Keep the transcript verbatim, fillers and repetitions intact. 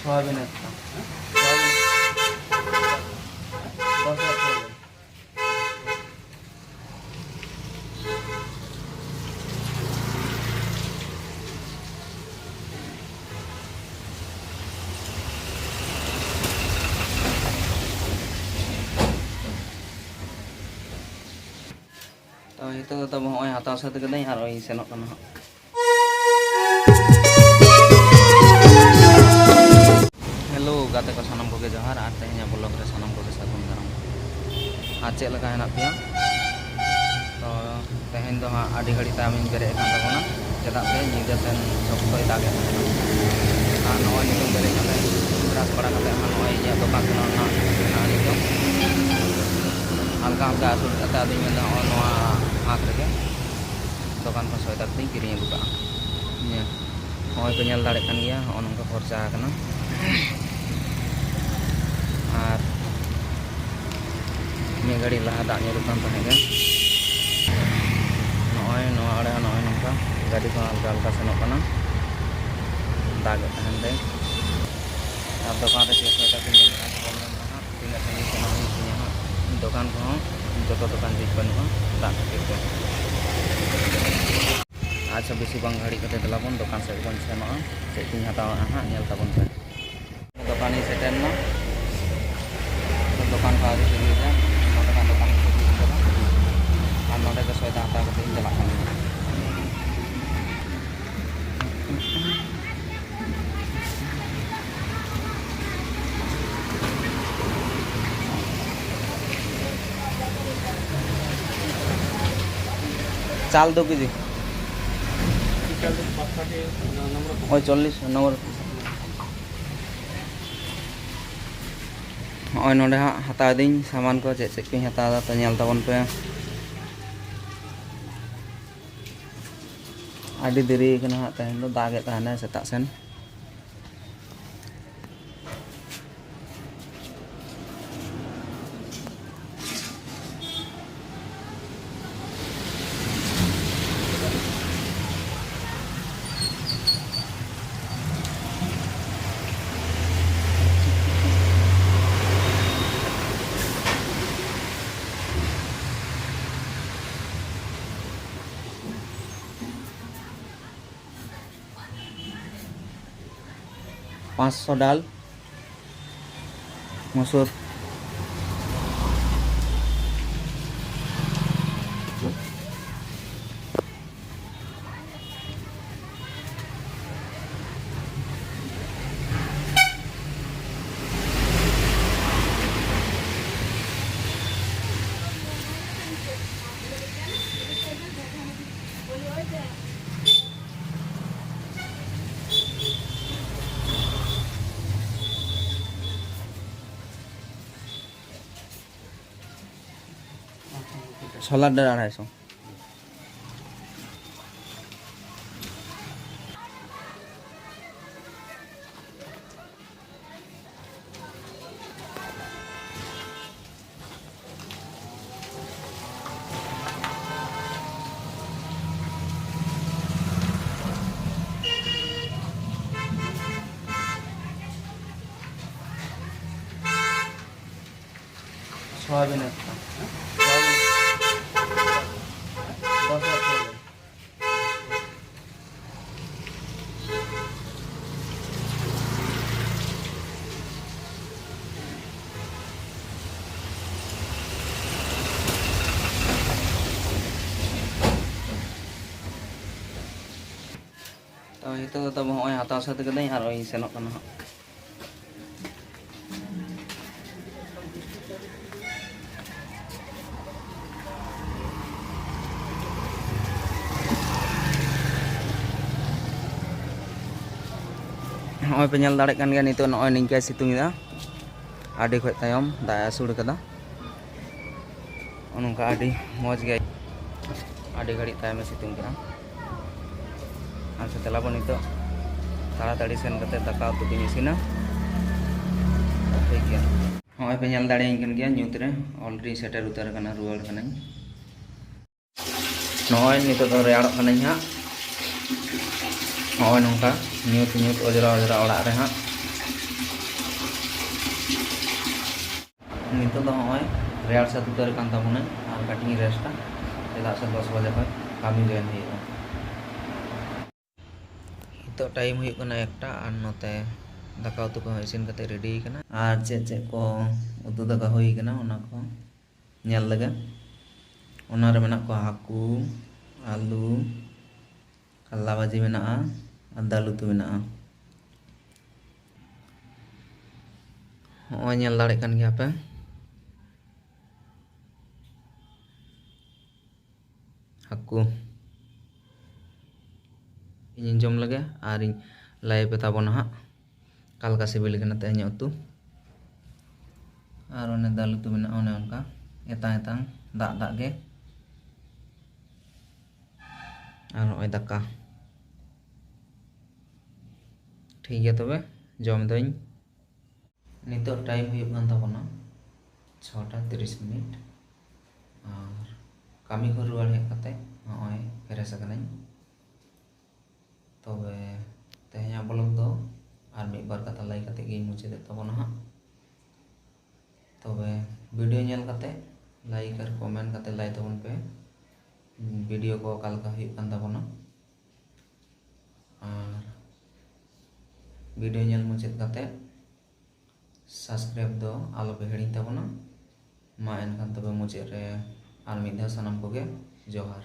Soybean ᱮᱠᱥᱚ᱾ ᱦᱮᱸ? Soybean. ᱫᱚᱥ ᱦᱟᱡᱟᱨ ᱥᱚᱣᱟᱵᱤᱱ᱾ ᱛᱚ, ᱱᱤᱛᱚᱜ ᱫᱚ ᱛᱟᱵᱚ ᱦᱚᱸᱜᱼᱚᱭ ᱦᱟᱛᱟᱣ ᱥᱟᱹᱛ ᱠᱟᱹᱫᱟᱹᱧ ᱟᱨ ᱤᱧ ᱥᱮᱱᱚᱜ ᱠᱟᱱᱟ ᱦᱟᱸᱜ᱾ ᱦᱮᱞᱳ ᱜᱟᱛᱮ ᱠᱚ, ᱥᱟᱱᱟᱢ ᱠᱚᱜᱮ ᱡᱚᱦᱟᱨ, ᱟᱨ ᱛᱮᱦᱮᱧᱟᱜ ᱵᱞᱚᱜ ᱨᱮ ᱥᱟᱱᱟᱢ ᱠᱚᱜᱮ ᱥᱟᱹᱜᱩᱱ ᱫᱟᱨᱟᱢ᱾ ᱟᱨ ᱪᱮᱫ ᱞᱮᱠᱟ ᱦᱮᱱᱟᱜ ᱯᱮᱭᱟ? ᱛᱚ, ᱛᱮᱦᱮᱧ ᱫᱚ ᱦᱟᱸᱜ ᱟᱹᱰᱤ ᱜᱷᱟᱹᱲᱤᱡ ᱛᱟᱭᱚᱢᱤᱧ ᱵᱮᱨᱮᱫ ᱟᱠᱟᱱ ᱛᱟᱵᱚᱱᱟ, ᱪᱮᱫᱟᱜ ᱥᱮ ᱧᱤᱫᱟᱹ ᱥᱮᱱ ᱥᱚᱠᱛᱚᱭ ᱫᱟᱜᱮᱫ ᱛᱟᱦᱮᱱᱟ᱾ ᱟᱨ ᱱᱚᱜᱼᱚᱭ ᱱᱤᱛᱚᱜ ᱵᱮᱨᱮᱫ ᱠᱟᱛᱮ brush ᱵᱟᱲᱟ ᱠᱟᱛᱮ ᱦᱟᱸᱜ ᱱᱚᱜᱼᱚᱭ ᱤᱧᱟᱹᱜ ᱫᱚᱠᱟᱱ ᱥᱮᱱᱚᱜ ᱨᱮᱱᱟᱜ ᱢᱮᱱᱟᱜᱼᱟ ᱱᱤᱛᱚᱜ᱾ ᱦᱟᱞᱠᱟ ᱦᱟᱞᱠᱟ ᱟᱹᱥᱩᱲ ᱠᱟᱛᱮ ᱟᱫᱚᱧ ᱢᱮᱱᱫᱟ ᱱᱚᱜᱼᱚᱭ ᱱᱚᱣᱟ ᱯᱷᱟᱸᱠ ᱨᱮᱜᱮ ᱫᱚᱠᱟᱱ ᱠᱷᱚᱱ ᱥᱚᱭᱫᱟ ᱠᱟᱛᱮᱧ ᱠᱤᱨᱤᱧ ᱟᱹᱜᱩ ᱠᱟᱜᱼᱟ᱾ ᱱᱤᱭᱟᱹ ᱱᱚᱜᱼᱚᱭ ᱯᱮ ᱧᱮᱞ ᱫᱟᱲᱮᱭᱟᱜ ᱠᱟᱱ ᱜᱮᱭᱟ, ᱦᱚᱸᱜᱼᱚ ᱱᱚᱝᱠᱟ ᱯᱷᱚᱨᱪᱟ ᱟᱠᱟᱱᱟ᱾ ᱟᱨ ᱢᱤᱫ ᱜᱷᱟᱹᱲᱤᱡ ᱞᱟᱦᱟ ᱫᱟᱜ ᱧᱩᱨᱩᱜ ᱠᱟᱱ ᱛᱟᱦᱮᱸ ᱜᱮ᱾ ᱱᱚᱜᱼᱚᱭ ᱱᱚᱣᱟ ᱟᱲᱮ ᱦᱚᱸ ᱱᱚᱜᱼᱚᱭ ᱱᱚᱝᱠᱟ ᱜᱟᱹᱰᱤ ᱠᱚ ᱦᱟᱞᱠᱟ ᱦᱟᱞᱠᱟ ᱥᱮᱱᱚᱜ ᱠᱟᱱᱟ, ᱫᱟᱜᱮᱫ ᱛᱟᱦᱮᱱ ᱛᱮ᱾ ᱟᱨ ᱫᱚᱠᱟᱱ ᱨᱮ ᱪᱮᱫ ᱠᱚ ᱮᱴᱟᱜ ᱠᱚ ᱧᱟᱢᱚᱜᱼᱟ ᱥᱮ ᱵᱟᱝ ᱧᱟᱢᱚᱜᱼᱟ ᱦᱟᱸᱜ, ᱛᱤᱱᱟᱹᱜ ᱥᱟᱺᱜᱤᱧ ᱥᱮᱱᱚᱜ ᱦᱩᱭᱩᱜ ᱛᱤᱧᱟᱹ ᱦᱟᱸᱜ, ᱫᱚᱠᱟᱱ ᱠᱚᱦᱚᱸ ᱡᱚᱛᱚ ᱫᱚᱠᱟᱱ ᱡᱷᱤᱡ ᱵᱟᱹᱱᱩᱜᱼᱟ ᱫᱟᱜ ᱠᱷᱟᱹᱛᱤᱨ ᱛᱮ᱾ ᱟᱪᱪᱷᱟ, ᱵᱮᱥᱤ ᱵᱟᱝ ᱜᱷᱟᱹᱲᱤᱡ ᱠᱟᱛᱮ ᱫᱮᱞᱟ ᱵᱚᱱ ᱫᱚᱠᱟᱱ ᱥᱮᱫ ᱵᱚᱱ ᱥᱮᱱᱚᱜᱼᱟ᱾ ᱪᱮᱫ ᱠᱚᱧ ᱦᱟᱛᱟᱣᱟ ᱦᱟᱸᱜ, ᱧᱮᱞ ᱛᱟᱵᱚᱱ ᱯᱮ᱾ ᱫᱚᱠᱟᱱᱤᱧ ᱥᱮᱴᱮᱨ ᱮᱱᱟ᱾ ᱫᱚᱠᱟᱱ ᱠᱚ ᱟᱹᱣᱨᱤ ᱥᱟᱹᱜᱩᱭᱮᱫᱟ᱾ ᱱᱚᱰᱮ ᱠᱷᱟᱱ ᱫᱚᱠᱟᱱ ᱠᱚ ᱥᱟᱹᱜᱩᱭᱮᱫᱟ᱾ ᱟᱨ ᱱᱚᱰᱮ ᱜᱮ ᱥᱚᱭᱫᱟ ᱦᱟᱛᱟᱣ ᱠᱟᱛᱮ ᱤᱧ ᱪᱟᱞᱟᱜ ᱠᱟᱱᱟ᱾ চাল দু কেজি। ওই চল্লিশ নম্বর। ᱦᱚᱸᱜᱼᱚᱭ ᱱᱚᱰᱮ ᱦᱟᱸᱜ ᱦᱟᱛᱟᱣ ᱫᱟᱹᱧ ᱥᱟᱢᱟᱱ ᱠᱚ, ᱪᱮᱫ ᱪᱮᱫ ᱠᱚᱧ ᱦᱟᱛᱟᱣ ᱫᱟ, ᱛᱚ ᱧᱮᱞ ᱛᱟᱵᱚᱱ ᱯᱮ᱾ ᱟᱹᱰᱤ ᱫᱮᱨᱤ ᱠᱟᱱᱟ ᱦᱟᱸᱜ, ᱛᱮᱦᱮᱧ ᱫᱚ ᱫᱟᱜᱮᱫ ᱛᱟᱦᱮᱱᱟᱭ ᱥᱮᱛᱟᱜ ᱥᱮᱱ᱾ ᱯᱟᱸᱪᱥᱚ ᱰᱟᱞ ᱢᱚᱥᱩᱨ᱾ ᱥᱚᱞᱟᱨ ᱰᱟᱞ ᱟᱲᱟᱭᱥᱚ᱾ ᱥᱚᱣᱟᱵᱤᱱ ᱮᱠᱴᱟ᱾ ᱥᱚᱣᱟᱵᱤᱱ᱾ ᱫᱚᱥ ᱦᱟᱡᱟᱨ ᱥᱚᱣᱟᱵᱤᱱ᱾ ᱛᱚ, ᱱᱤᱛᱚᱜ ᱫᱚ ᱛᱚᱵᱮ ᱦᱚᱸᱜᱼᱚᱭ ᱦᱟᱛᱟᱣ ᱥᱟᱹᱛ ᱠᱟᱹᱫᱟᱹᱧ ᱟᱨ ᱤᱧ ᱥᱮᱱᱚᱜ ᱠᱟᱱᱟ ᱦᱟᱸᱜ᱾ ᱦᱚᱸᱜᱼᱚᱭ ᱯᱮ ᱧᱮᱞ ᱫᱟᱲᱮᱭᱟᱜ ᱠᱟᱱ ᱜᱮᱭᱟ, ᱱᱤᱛᱚᱜ ᱱᱚᱜᱼᱚᱭ ᱱᱤᱝᱠᱟᱹᱭ ᱥᱤᱛᱩᱝ ᱮᱫᱟ᱾ ᱟᱹᱰᱤ ᱠᱷᱚᱡ ᱛᱟᱭᱚᱢ ᱫᱟᱜ ᱮ ᱟᱹᱥᱩᱲ ᱠᱟᱫᱟ᱾ ᱱᱚᱜᱼᱚ ᱱᱚᱝᱠᱟ ᱟᱹᱰᱤ ᱢᱚᱡᱽ ᱜᱮ, ᱟᱹᱰᱤ ᱜᱷᱟᱹᱲᱤᱡ ᱛᱟᱭᱚᱢᱮ ᱥᱤᱛᱩᱝ ᱠᱮᱫᱟ᱾ ᱟᱪᱪᱷᱟ, ᱫᱮᱞᱟ ᱵᱚᱱ ᱱᱤᱛᱚᱜ ᱛᱟᱲᱟᱛᱟᱲᱤ ᱥᱮᱱ ᱠᱟᱛᱮ ᱫᱟᱠᱟ ᱩᱛᱩ ᱵᱚᱱ ᱤᱥᱤᱱᱟ᱾ ᱴᱷᱤᱠ ᱜᱮᱭᱟ, ᱱᱚᱜᱼᱚᱭ ᱯᱮ ᱧᱮᱞ ᱫᱟᱲᱮᱭᱟᱹᱧ ᱠᱟᱱ ᱜᱮᱭᱟ, ᱧᱩᱛ ᱨᱮ already ᱥᱮᱴᱮᱨ ᱩᱛᱟᱹᱨ ᱟᱠᱟᱱᱟ, ᱨᱩᱣᱟᱹᱲ ᱠᱟᱹᱱᱟᱹᱧ᱾ ᱱᱚᱜᱼᱚᱭ ᱱᱤᱛᱚᱜ ᱫᱚ ᱨᱮᱭᱟᱲᱚᱜ ᱠᱟᱹᱱᱟᱹᱧ ᱦᱟᱸᱜ᱾ ᱱᱚᱜᱼᱚᱭ ᱱᱚᱝᱠᱟ ᱧᱩᱛ ᱧᱩᱛ ᱚᱡᱽᱨᱟ ᱚᱡᱽᱨᱟ ᱚᱲᱟᱜ ᱨᱮ ᱦᱟᱸᱜ᱾ ᱱᱤᱛᱚᱜ ᱫᱚ ᱱᱚᱜᱼᱚᱭ ᱨᱮᱭᱟᱲ ᱥᱟᱹᱛ ᱩᱛᱟᱹᱨ ᱠᱟᱱ ᱛᱟᱵᱚᱱᱟᱹᱧ ᱟᱨ ᱠᱟᱹᱴᱤᱡ ᱤᱧ ᱨᱮᱥᱴᱟ, ᱪᱮᱫᱟᱜ ᱥᱮ ᱫᱚᱥ ᱵᱟᱡᱮ ᱠᱷᱚᱱ ᱠᱟᱹᱢᱤ ᱡᱚᱭᱮᱱ ᱦᱩᱭᱩᱜᱼᱟ᱾ ᱱᱤᱛᱚᱜ ᱴᱟᱭᱤᱢ ᱦᱩᱭᱩᱜ ᱠᱟᱱᱟ ᱮᱠᱴᱟ ᱟᱨ ᱱᱚᱛᱮ ᱫᱟᱠᱟ ᱩᱛᱩ ᱠᱚᱦᱚᱸ ᱤᱥᱤᱱ ᱠᱟᱛᱮ ᱨᱮᱰᱤ ᱠᱟᱱᱟ᱾ ᱟᱨ ᱪᱮᱫ ᱪᱮᱫ ᱠᱚ ᱩᱛᱩ ᱫᱟᱠᱟ ᱦᱩᱭ ᱠᱟᱱᱟ, ᱚᱱᱟ ᱠᱚ ᱧᱮᱞ ᱞᱮᱜᱮ᱾ ᱚᱱᱟ ᱨᱮ ᱢᱮᱱᱟᱜ ᱠᱚᱣᱟ ᱦᱟᱹᱠᱩ, ᱟᱹᱞᱩ, ᱠᱟᱞᱞᱟ ᱵᱷᱟᱹᱡᱤ ᱢᱮᱱᱟᱜᱼᱟ ᱟᱨ ᱫᱟᱹᱞ ᱩᱛᱩ ᱢᱮᱱᱟᱜᱼᱟ᱾ ᱦᱚᱸᱜᱼᱚᱭ ᱧᱮᱞ ᱫᱟᱲᱮᱭᱟᱜ ᱠᱟᱱ ᱜᱮᱭᱟ ᱯᱮ, ᱦᱟᱹᱠᱩ᱾ ᱤᱧᱤᱧ ᱡᱚᱢ ᱞᱮᱜᱮ ᱟᱨᱤᱧ ᱞᱟᱹᱭ ᱟᱯᱮ ᱛᱟᱵᱚᱱᱟ ᱦᱟᱸᱜ ᱚᱠᱟ ᱞᱮᱠᱟ ᱥᱤᱵᱤᱞ ᱠᱟᱱᱟ ᱛᱮᱦᱮᱧᱟᱜ ᱩᱛᱩ᱾ ᱟᱨ ᱚᱱᱮ ᱫᱟᱹᱞ ᱩᱛᱩ ᱢᱮᱱᱟᱜᱼᱟ, ᱚᱱᱮ ᱚᱱᱠᱟ ᱮᱛᱟᱝ ᱮᱛᱟᱝ ᱫᱟᱜ ᱫᱟᱜ ᱜᱮ᱾ ᱟᱨ ᱱᱚᱜᱼᱚᱭ ᱫᱟᱠᱟ᱾ ᱴᱷᱤᱠ ᱜᱮᱭᱟ, ᱛᱚᱵᱮ ᱡᱚᱢ ᱫᱟᱹᱧ᱾ ᱱᱤᱛᱚᱜ ᱴᱟᱭᱤᱢ ᱦᱩᱭᱩᱜ ᱠᱟᱱ ᱛᱟᱵᱚᱱᱟ ᱪᱷᱚᱴᱟ ᱛᱤᱨᱤᱥ ᱢᱤᱱᱤᱴ᱾ ᱟᱨ ᱠᱟᱹᱢᱤ ᱠᱷᱚᱱ ᱨᱩᱣᱟᱹᱲ ᱦᱮᱡ ᱠᱟᱛᱮ ᱱᱚᱜᱼᱚᱭ ᱯᱷᱨᱮᱥ ᱟᱠᱟᱱᱟᱹᱧ᱾ ᱛᱚᱵᱮ ᱛᱮᱦᱮᱧᱟᱜ ᱵᱞᱚᱜ ᱫᱚ ᱟᱨ ᱢᱤᱫ ᱵᱟᱨ ᱠᱟᱛᱷᱟ ᱞᱟᱹᱭ ᱠᱟᱛᱮ ᱜᱤᱧ ᱢᱩᱪᱟᱹᱫᱮᱫ ᱛᱟᱵᱚᱱᱟ ᱦᱟᱸᱜ᱾ ᱛᱚᱵᱮ ᱵᱷᱤᱰᱤᱭᱳ ᱧᱮᱞ ᱠᱟᱛᱮ ᱞᱟᱭᱤᱠ ᱟᱨ ᱠᱚᱢᱮᱱᱴ ᱠᱟᱛᱮ ᱞᱟᱹᱭ ᱛᱟᱵᱚᱱ ᱯᱮ ᱵᱷᱤᱰᱤᱭᱳ ᱠᱚ ᱚᱠᱟ ᱞᱮᱠᱟ ᱦᱩᱭᱩᱜ ᱠᱟᱱ ᱛᱟᱵᱚᱱᱟ᱾ ᱟᱨ ᱵᱷᱤᱰᱤᱭᱳ ᱧᱮᱞ ᱢᱩᱪᱟᱹᱫ ᱠᱟᱛᱮ ᱥᱟᱵᱥᱠᱨᱟᱭᱤᱵ ᱫᱚ ᱟᱞᱚᱯᱮ ᱦᱤᱲᱤᱧ ᱛᱟᱵᱚᱱᱟ᱾ ᱢᱟ ᱮᱱᱠᱷᱟᱱ ᱛᱚᱵᱮ ᱢᱩᱪᱟᱹᱫ ᱨᱮ ᱟᱨ ᱢᱤᱫ ᱫᱷᱟᱣ ᱥᱟᱱᱟᱢ ᱠᱚᱜᱮ ᱡᱚᱦᱟᱨ᱾